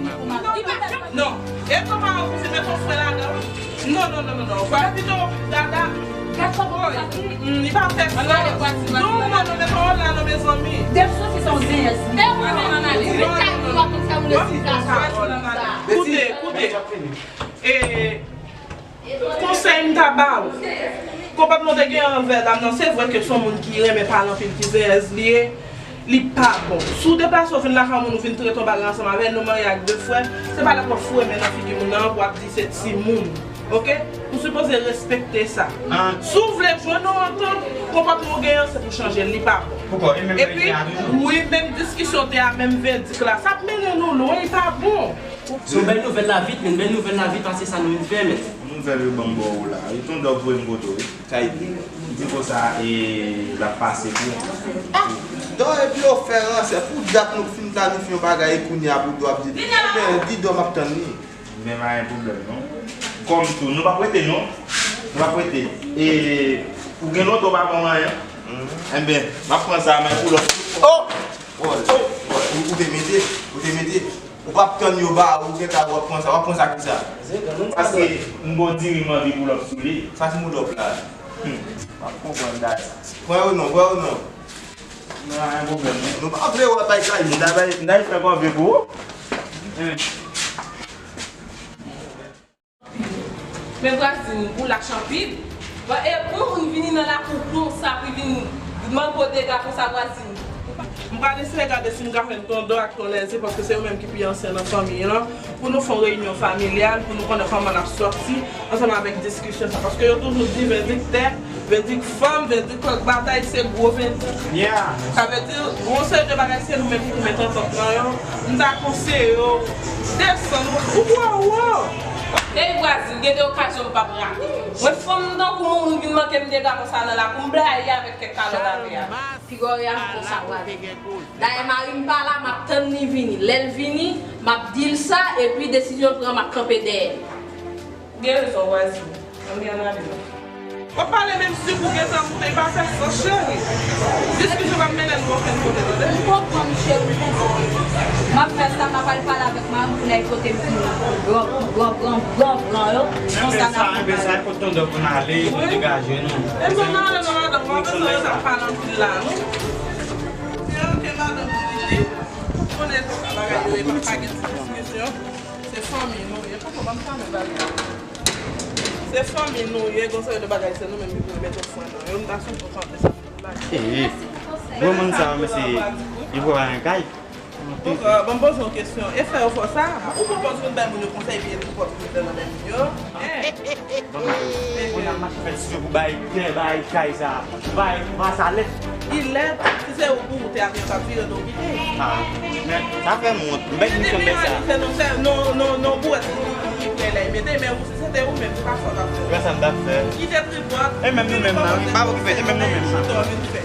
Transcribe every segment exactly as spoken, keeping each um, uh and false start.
fini pou mari. Non. E kòman ou fini met yon frè ladan? Non, non, non, non, non. Fwa pito dada. Gad kòman ou sa fè. Li pa fè sans. Non, non, non, met yon la non, mezanmi. Dev sou ki se yon zenyèz. Dev ou menm analize. Li ka di w ap konn fè moun esizasyon. Koute, koute. E konsèy m ta ba w. Konpòtman w te gen anvè dam nan, se vre ke se yon moun ki renmen pale anpil, ki zenyèz li ye. Li pa bon. Si w deplase w vin lakay yon moun, ou vin trete yon bagay ansanm avè l, nou marye ak de frè, se pa lè w ap foure men nan figi moun nan pou w ap di se timoun. Oke? Ou sipoze respekte sa. Si w vle jwenn yon antant, konpòtman w genyen an, se pou chanje l, li pa bon. Epi, wi, menm diskisyon te a, menm vèdik la, sa ap mennen nou lwen, li pa bon. Se yon bèl nouvèl la vit, men bèl nouvèl la vit pase sa nou vin fè, men. Nouvèl yo ban m ba w la. Wi, tonton voye m kote w, wi. Sa e di. Di konsa, e, l ap pase pou. Ah! Dò, epi yo fè ransè. Pou dat nou fin planifye yon bagay, e kounye a pou dò ap di. Ebyen, di dò m ap tann li. Men pa gen pwoblèm, non. Kòm tou, nou p ap rete, non. Nou p ap rete. E, ou gen lontan w pa ban m anyen. Enben, m ap pran sa, men pou lòt. Oh! Ou, ou te mete, ou te mete. Ou p ap tann yo ba ou, ou gentan w ap pran sa, w ap pran sa ki sa? Paske m gon diri m anvi pull up sou li. Sa ti pull up la. Hmm. M ap konprann dat. Pran yo non, pran yo non. Nan anyen pwoblèm non. Nou pa vle wè bay sa, m ta bay, m ta fè kòve pou ou. Hmm. Men vwazin, ou lach anpil. Bon, e yon moun vini nan lakou konsa pou vin manke w dega konsa vwazin. M pral eseye gade si m ka jwenn Tondò ak Ton Lèze, paske se yo menm ki pi ansyen nan fanmi an, pou nou fè yon reyinyon familyal, pou nou konnen kòman n ap sòti ansanm avèk diskisyon sa. Paske yo toujou di vèdik tè, vèdik fanm, vèdik kòk batay, se gwo vèdik. Yeah. Sa vle di, gon seri de bagay se nou menm ki pou met antant nan yo. M ta konseye yo desann, ou twò wo. Ey vwazin, gen de okazyon m p ap rate. Mwen fanm tankou mwen, moun vin manke m dega konsa nan lakou, m blayi avèk kèk kalòt atè a. Figure a konsa vwazin. Dayè mari m pa la, m ap tann li vini. Lè l vini, m ap di l sa, epi desizyon l pran, m ap kanpe dèyè l. Gen rezon vwazin. Ann gen ann ale non. W ap pale menm si pou gentan moute, li pa fè sans cheri. Diskisyon p ap mennen nou okenn kote, tande? M konprann cheri, m konprann. M ap fè sa, m ap al pale avèk mari m pou l al kote m fin gran, gran, gran, gran, gran yo. Konsa n ap fè bagay. Enben sa, enben sa, e kot Tondò pou n ale, nou degaje nou. Enben n ale non madanm, w ap bezwen sa pale anpil la non. Se oke madanm Tititi, ou konnen jan bagay yo ye, pa gen ti diskisyon. Se fanmi nou ye. Poko ban m fèmen bagay. Se fanmi nou ye, gon seri de bagay se nou menm ki pou remèt ofrann nan yo. M ta sou konsantre sa pou blayi. Ee, gwo moun sa yo, mesye, yo poko pa gen kay. Poko, ban m poze yon kesyon. E fè yo fè sa? Ou poko vin bay moun yo konsèy, epi e tou pwòp ki te nan men moun yo? Bon, kounye a m mache fè ti sou pou bay tè, bay kay sa, bay masalèt. Li lèd, si se ou pou ou te avyon k ap vire do kite. Ah, men sa fè m wont. M bèk misyon bèk sa. Se non, se non, non, non, bouwèt li, li, li, li, li mete, men ou, si se te ou menm, se pa sa w t ap fè. Wè sa m t ap fè. Kite tripòt. E menm nou menm nan, wi, pa okipe, e menm nou menm nan. Chita w vin fè.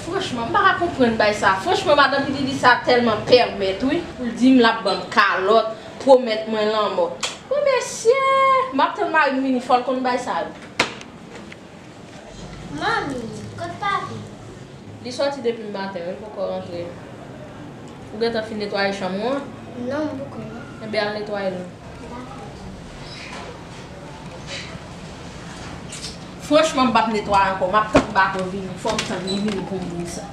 Franchman, m pa ka konprann bay sa. Franchman, madanm Pitidi sa tèlman pèmèt, wi, pou l di m l ap ban m kalòt, pwomèt mwen lanmò. Wi, mesye, m ap tann mari m vini, fò l konn bay sa, wi. Manmi, kot papi? Li sòti depi maten, wi, l poko rantre. Ou gentan fin netwaye chanm ou an? Non, m poko, non. Enben, al netwaye l non. Dakò. Franchman, m p ap netwaye ankò. M ap tann Baton vini. Fò m tann li vini pou m di l sa.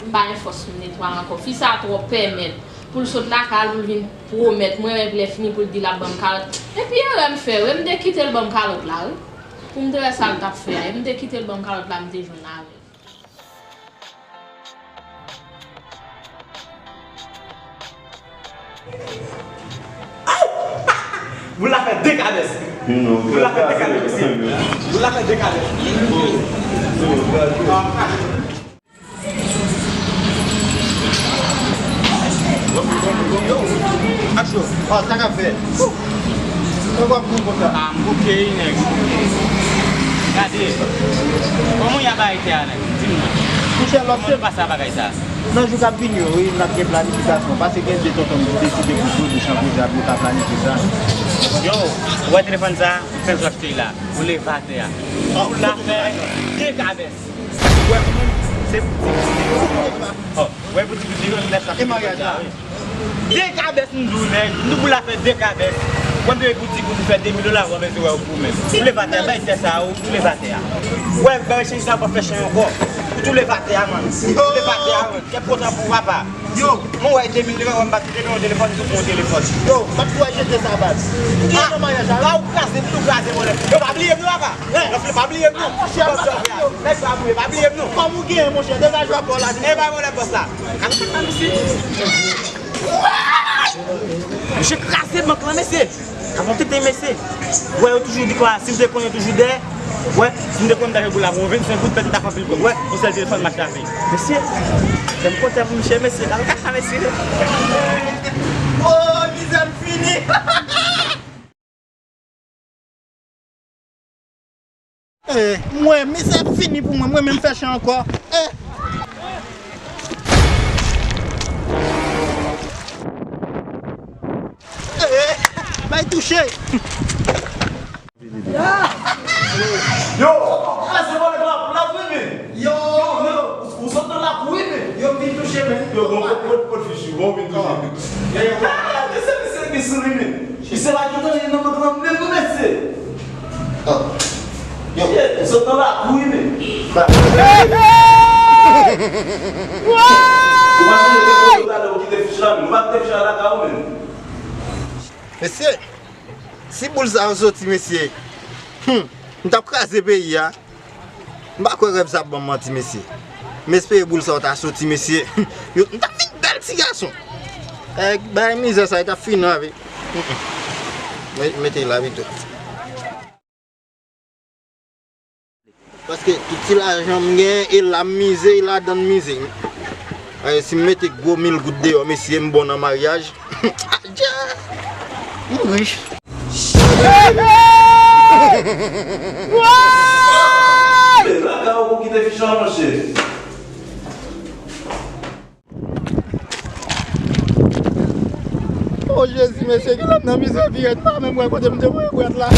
M pa gen fòs pou m netwaye ankò. Fi sa twò pèmèt pou l sot lakay l, pou l vin pwomèt mwen, epi lè fini pou l di l ap ban m kalòt. Epi erè m fè, wi, m te kite l ban m kalòt la, wi. Pou m te wè sa l t ap fè a, epi m te kite l ban m kalòt la, m te jwenn avè l. Boul la fè de kabès. Boul la fè de kabès, mesye. Boul la fè de kabès. Yo, Aksyon. Oh, sa k ap fèt? Kòman w ap kouri konsa? Ah, m bouke wi, nèg. Gade. Kòman y ap arete a, nèg? Di m non. Monchè, lòt se pase a bagay sa. Nan jou k ap vini yo, wi, n ap gen planifikasyon. Paske gen de tonton m ki deside pou jwe bouch an koze ap nou ka planifye sa. Yo, ou wè telefòn sa? Ou fè sou achte la. Ou leve atè a. Ou la fè de kabès. Ou wè pou moun, se boutik. Oh, ou wè boutik li, li lèf sa. E maryaj la? De kabès m di w, nèg. M di w pou l ap fè de kabès. Ou wè m te boutik ou pou fè de mil dola, ou wè mezire w pou ou menm. Ou leve atè a, bay tè sa, ou leve atè a. Ou wè bagay chenj sa, w ap fè chenj ankò. Tou le vate a, man. Tou le vate a, man. Kèk kontan pou papa. Yo. Mwen wè de mil devan, mwen pa kite nan telefòn, tou pran telefòn. Yo, bat pou jete sa, bat. Ki nan maryaj la? Ba ou kraze, m tou kraze, mwen. Yo, pa bliye m, non, papa. Nan file, pa bliye m, non. Nèg pa bliye, pa bliye m, non. Kòm ou gen, monchè, degaje w ap la. E ba mwen lè bòs la. Kal sa, kal isi. Mesye kraze bank lan, mesye. Avan tete, mesye. Wè, yo toujou di kwa, si m te konn, yo toujou dèyè. Wè, si m te konn, m ta jwe boul la pou yon vennsenk goud, pèt, m ta fè anpil kòb. Wè, yon sèl telefòn, m achte avè l. Mesye, fè m kontan pou misye, mesye. Kal sa, mesye. Oh, mizè m fini. Eh, mwen, mizè fini pou mwen, mwen menm fè chan ankò. Eh. Eh, bay touche. Yo, kraze vòlè la, la, wi, men. Yo, yo, ou, ou sot nan lakou, wi, men. Yo vin touche, men. Yo, bon, bon, bon, bon, fich, bon, vin touche. Yo, yo. Ah, men se misye ki sou li, men. Misye pa gentan li nan bank lan menm, non, mesye. Ah. Yo. Shit, ou sot nan lakou, wi, men. Ba. Ou pa sonje ke ou talè ou kite fich la, men. Ou pa kite fich la lakay ou, men. Mesye, si boul sa yo soti, mesye, hmm, m t ap kraze peyi a. M pa kwè rèv sa ap ban m manti, mesye. M espere boul sa yo ta soti, mesye. Yo, m t ap vin bèl ti gason. Eh, bay mizè sa, yo t ap fini avè. Mm, mm. Met-, mete la pito. Paske tout ti lajan m gen, e la m mize, e ladan m mize. Eh, si m mete gwo mil goud deyò, mesye, m bon nan maryaj. Adje! M rich. Lakay ou pou kite fich la, monchè. O Jezi, mesye, ki lòt nan mizè, virèt pa menm wè kote m te voye bwèt la.